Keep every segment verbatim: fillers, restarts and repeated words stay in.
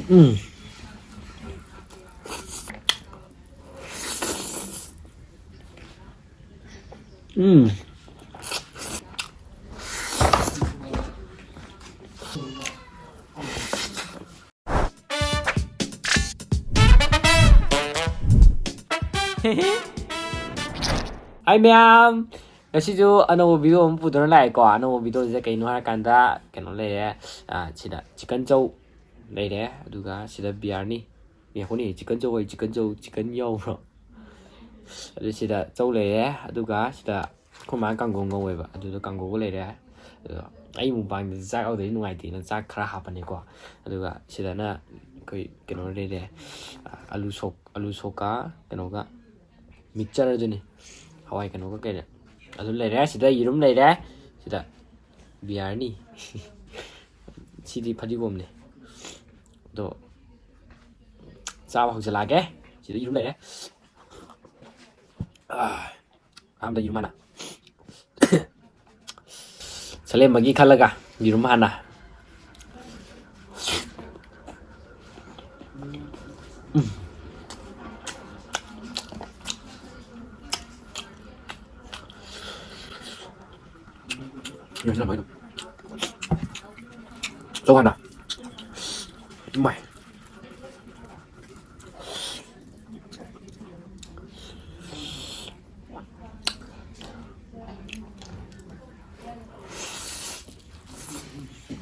ꯎꯝ꯫ ꯎꯝ꯫ ꯍꯥꯏ ꯃꯌꯥꯝ, ꯉꯁꯤꯁꯨ ꯑꯅꯧꯕ video ꯑꯃ ꯄꯨꯗꯨꯅ ꯂꯥꯛꯑꯦꯀꯣ꯫ ꯑꯅꯧꯕ videoꯁꯤꯗ ꯀꯩꯅꯣ ꯍꯥꯏꯔꯀꯥꯟꯗ, ꯀꯩꯅꯣ ꯂꯩꯔꯦ, ꯑ, ꯁꯤꯗ chicken ꯆꯧ ꯂꯩꯔꯦ, ꯑꯗꯨꯒ ꯁꯤꯗ ꯕꯤꯌꯥꯔꯅꯤ꯫ ꯉꯥꯏꯈꯣꯅꯦ, chicken ꯆꯧ ꯑꯣꯏ, chicken ꯆꯧ, chicken ꯌꯥꯎꯕ꯭ꯔꯣ? ꯑꯗꯨ ꯁꯤꯗ ꯆꯧ ꯂꯩꯔꯦ, ꯑꯗꯨꯒ ꯁꯤꯗ ꯑꯩꯈꯣꯏ ꯃꯥꯅ ꯀꯥꯡꯒꯧ ꯉꯧꯋꯦꯕ, ꯑꯗꯨꯗ ꯀꯥꯡꯒꯧꯒ ꯂꯩꯔꯦ꯫ ꯑꯗꯣ ꯑꯩ ꯃꯨꯛꯕꯥꯡꯗꯗꯤ ꯆꯥꯛ ꯌꯥꯎꯗ꯭ꯔꯗꯤ ꯅꯨꯡꯉꯥꯏꯇꯦꯅ ꯆꯥꯛ ꯈꯔ ꯍꯥꯞꯄꯅꯤꯀꯣ꯫ ꯑꯗꯨꯒ ꯁꯤꯗꯅ ꯑꯩꯈꯣꯏ ꯀꯩꯅꯣ ꯂꯩꯔꯦ, ꯑꯂꯨ ꯁꯣꯛ, ꯑꯂꯨ ꯁꯣꯛꯀ ꯀꯩꯅꯣꯒ, mixture ꯑꯗꯨꯅꯤ, ꯍꯋꯥꯏ ꯀꯩꯅꯣꯒ ꯀꯩꯅꯣ ꯑꯗꯨ ꯂꯩꯔꯦ꯫ ꯁꯤꯗ ꯌꯦꯔꯨꯝ ꯂꯩꯔꯦ, ꯁꯤꯗ ꯕꯤꯌꯥꯔꯅꯤ꯫ ꯁꯤꯗꯤ ꯐꯗꯤꯒꯣꯝꯅꯦ꯫ ꯑꯗꯣ ꯆꯥꯕ ꯍꯧꯖꯤꯜꯂꯛꯑꯒꯦ꯫ ꯁꯤꯗ ꯌꯦꯔꯨꯝ ꯂꯩꯔꯦ꯫ ꯑꯥ, ꯑꯍꯥꯟꯕꯗ ꯌꯦꯔꯨꯝ ꯍꯥꯟꯅ꯫ ꯁꯂꯦꯝꯕꯒꯤ ꯈꯜꯂꯒ ꯌꯦꯔꯨꯝ ꯍꯥꯟꯅ꯫ ꯎꯝ꯫ ꯌꯦꯡꯁꯤꯜꯂꯝꯃꯣ ꯑꯩꯗꯣ꯫ ꯆꯧ ꯍꯥꯟꯅ꯫ ꯏꯃꯥꯏ꯫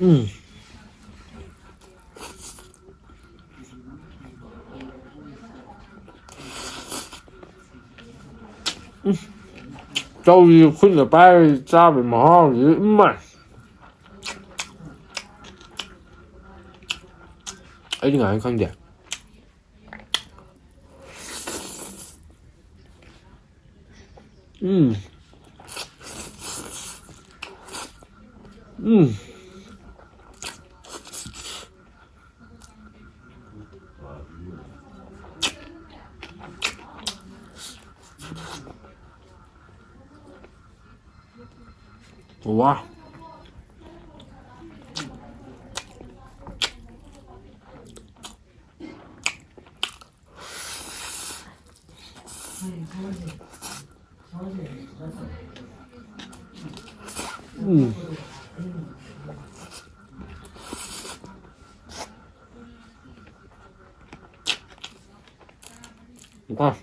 ꯎꯝ꯫ ꯎꯝ꯫ ꯆꯧꯁꯤ ꯈꯨꯠꯅ ꯄꯥꯏꯔꯒ ꯆꯥꯕꯒꯤ ꯃꯍꯥꯎꯁꯤ ꯏꯃꯥꯏ꯫ ꯑꯩꯗꯤ ꯉꯥꯏꯍꯥꯛ ꯈꯪꯗꯦ꯫ ꯎꯝ꯫ ꯎꯝ꯫ ꯋꯥ꯫ ꯎꯝ꯫ ꯏꯇꯥꯎ꯫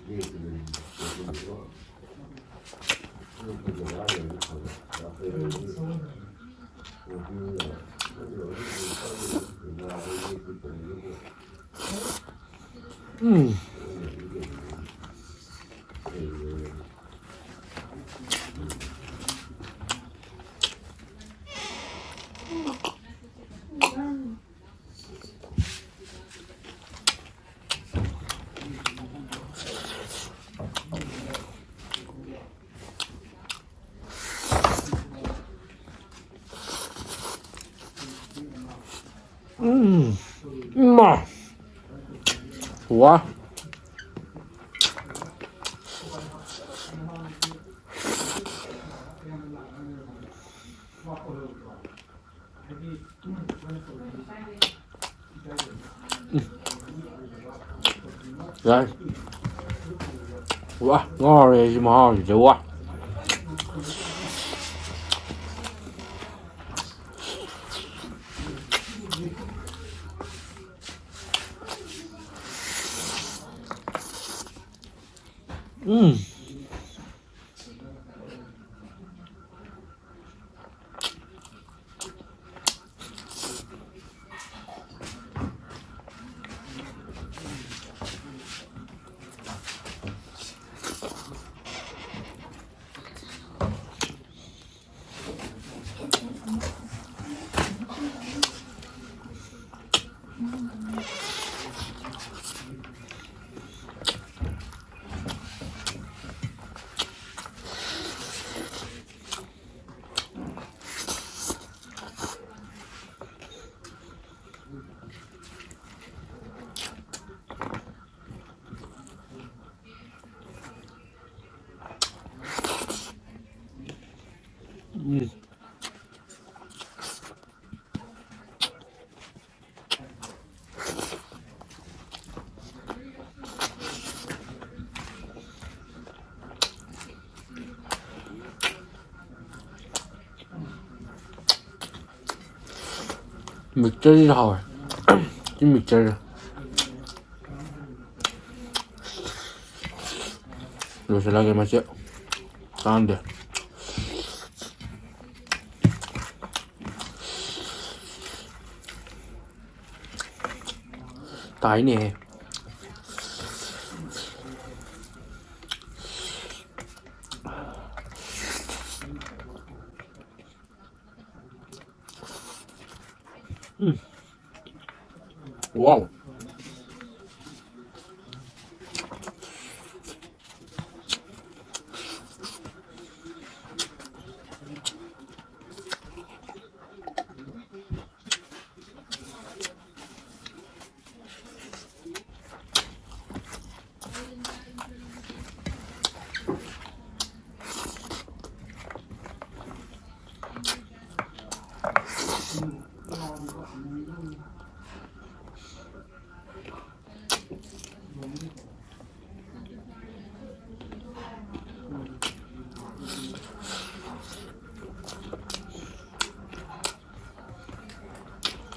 ꯎꯝ꯫ ꯎꯝ꯫ ꯏꯃꯥ꯫ ꯋꯥ꯫ ꯌꯥꯏ꯫ ꯋꯥ, ꯉꯥꯎꯔꯦ ꯑꯩꯁꯨ ꯃꯍꯥꯎꯁꯤꯗ, ꯋꯥ꯫ ꯎꯝ꯫ ꯎꯝ꯫ ꯃꯤꯛꯆꯔꯁꯤꯁꯨ ꯍꯥꯎꯋꯦ꯫ ꯁꯤ ꯃꯤꯛꯆꯔꯁꯦ ꯂꯣꯏꯁꯤꯜꯂꯒꯦ ꯃꯁꯤ꯫ ꯆꯥꯟꯗꯦ꯫ ꯇꯥꯏꯅꯦ꯫ ꯎꯝ꯫ ꯋꯥꯎ꯫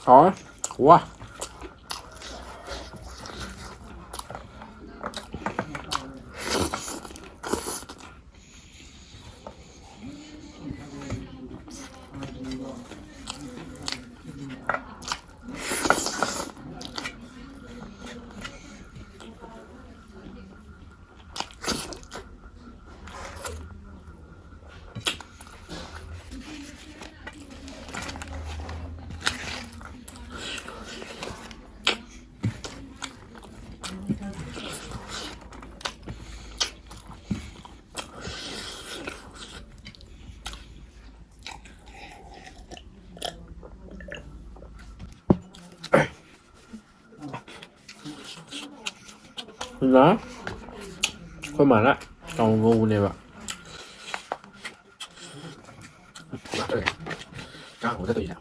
ꯍꯥꯎꯔꯦ꯫ ꯋꯥ꯫ ꯑꯗꯨꯅ ꯑꯩꯈꯣꯏ ꯃꯥꯅ ꯆꯥꯎ ꯉꯧꯕꯅꯦꯕ꯫ ꯆꯥꯛ ꯉꯧꯗ ꯇꯧꯔꯤꯁꯦ꯫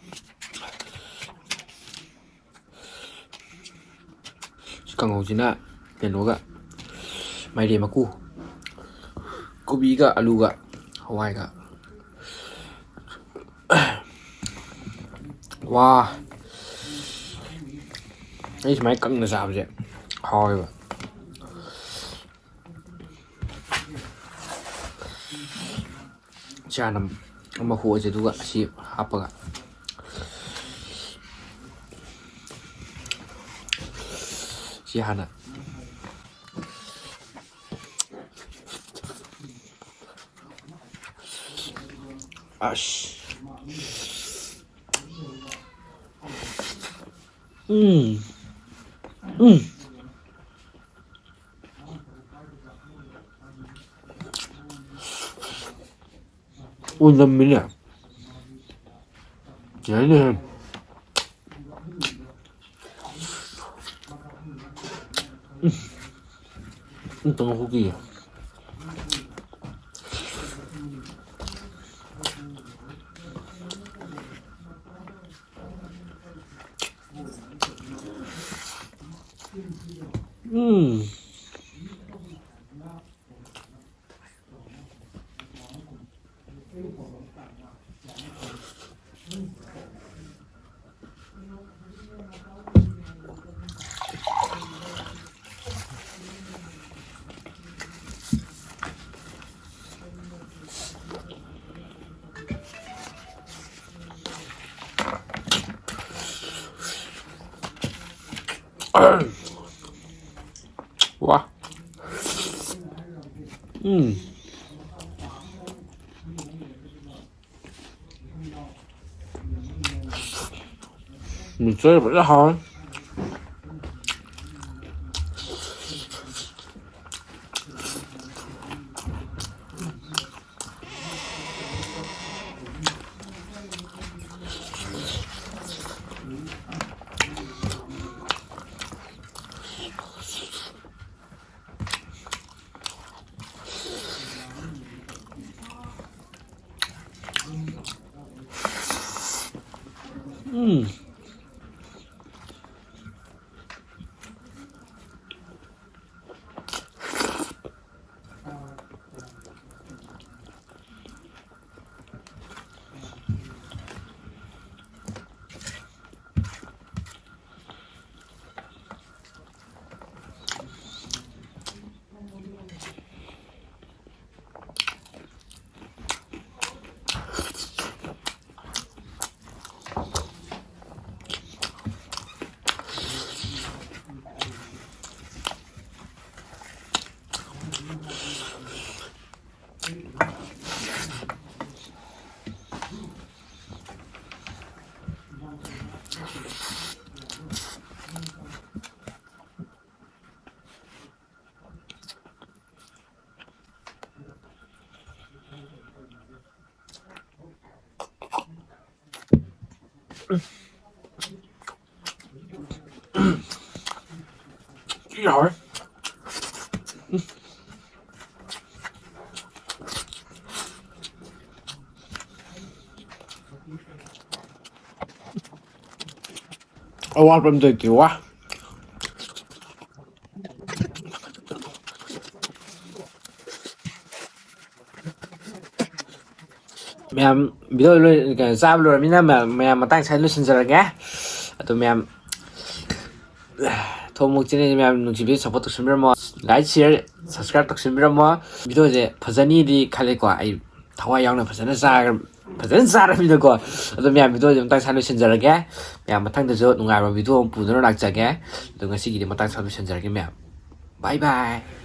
ꯁꯤ ꯀꯥꯡꯍꯧꯁꯤꯅ ꯀꯩꯅꯣꯒ, ꯃꯥꯏꯔꯦꯟ ꯃꯀꯨ, ꯀꯣꯕꯤꯒ ꯑꯂꯨꯒ ꯍꯋꯥꯏꯒ꯫ ꯋꯥ꯫ ꯑꯩ ꯁꯨꯃꯥꯏꯅ ꯀꯪꯅ ꯆꯥꯕꯁꯦ ꯍꯥꯎꯋꯦꯕ꯫ ꯁꯤ ꯍꯥꯟꯅ ꯃꯈꯣꯛꯁꯦ, ꯑꯗꯨꯒ ꯑꯁꯤ ꯍꯥꯞꯄꯒ, ꯁꯤ ꯍꯥꯟꯅ꯫ ꯑꯁ꯫ ꯎꯝ꯫ ꯎꯝ꯫ ꯑꯣꯏꯅꯝꯃꯤꯅꯦ꯫ ꯌꯥꯏꯅꯦ꯫ ꯎꯝ꯫ ꯑꯝꯇꯪ ꯍꯨꯛꯈꯤꯒꯦ꯫ ꯎꯝ꯫ ꯋꯥ꯫ ꯎꯝ꯫ ꯃꯤꯛꯆꯔ ꯐꯖꯅ ꯍꯥꯎꯔꯦ꯫ ꯎꯝ꯫ ꯊꯤ ꯍꯥꯎꯔꯦ꯫ ꯑꯋꯥꯠꯄ ꯑꯝꯇ ꯂꯩꯇꯦ, ꯋꯥ꯫ ꯃꯌꯥꯝ video ꯂꯣꯏ-, ꯀꯩꯅꯣ, ꯆꯥꯕ ꯂꯣꯏꯔꯕꯅꯤꯅ ꯃꯌꯥꯝ, ꯃꯌꯥꯝ ꯃꯇꯥꯡ ꯁ꯭ꯋꯥꯏꯗ ꯂꯣꯏꯁꯤꯟꯖꯔꯒꯦ꯫ ꯑꯗꯣ ꯃꯌꯥꯝ, ꯊꯣꯡ ꯃꯣꯛ channel ꯃꯌꯥꯝ ꯅꯨꯡꯁꯤꯕꯤꯌꯨ, support ꯇꯧꯁꯤꯟꯕꯤꯔꯝꯃꯣ, like, share, subscribe ꯇꯧꯁꯤꯟꯕꯤꯔꯝꯃꯣ꯫ Video ꯁꯦ ꯐꯖꯅꯤꯗꯤ ꯈꯜꯂꯤꯀꯣ, ꯑꯩ ꯊꯋꯥꯏ ꯌꯥꯎꯅ ꯐꯖꯅ ꯆꯥꯔ-, ꯐꯖꯅ ꯆꯥꯔꯕꯅꯤꯅꯀꯣ꯫ ꯑꯗꯣ ꯃꯌꯥꯝ, video ꯁꯦ ꯃꯇꯥꯡ ꯁ꯭ꯋꯥꯏꯗ ꯂꯣꯏꯁꯤꯟꯖꯔꯒꯦ꯫ ꯃꯌꯥꯝ ꯃꯊꯪꯗꯁꯨ ꯅꯨꯡꯉꯥꯏꯕ video ꯑꯃ ꯄꯨꯗꯨꯅ ꯂꯥꯛꯆꯒꯦ꯫ ꯑꯗꯣ ꯉꯁꯤꯒꯤꯗꯤ ꯃꯇꯥꯡ ꯁ꯭ꯋꯥꯏꯗ ꯂꯣꯏꯁꯤꯟꯖꯔꯒꯦ ꯃꯌꯥꯝ꯫ Bye bye꯫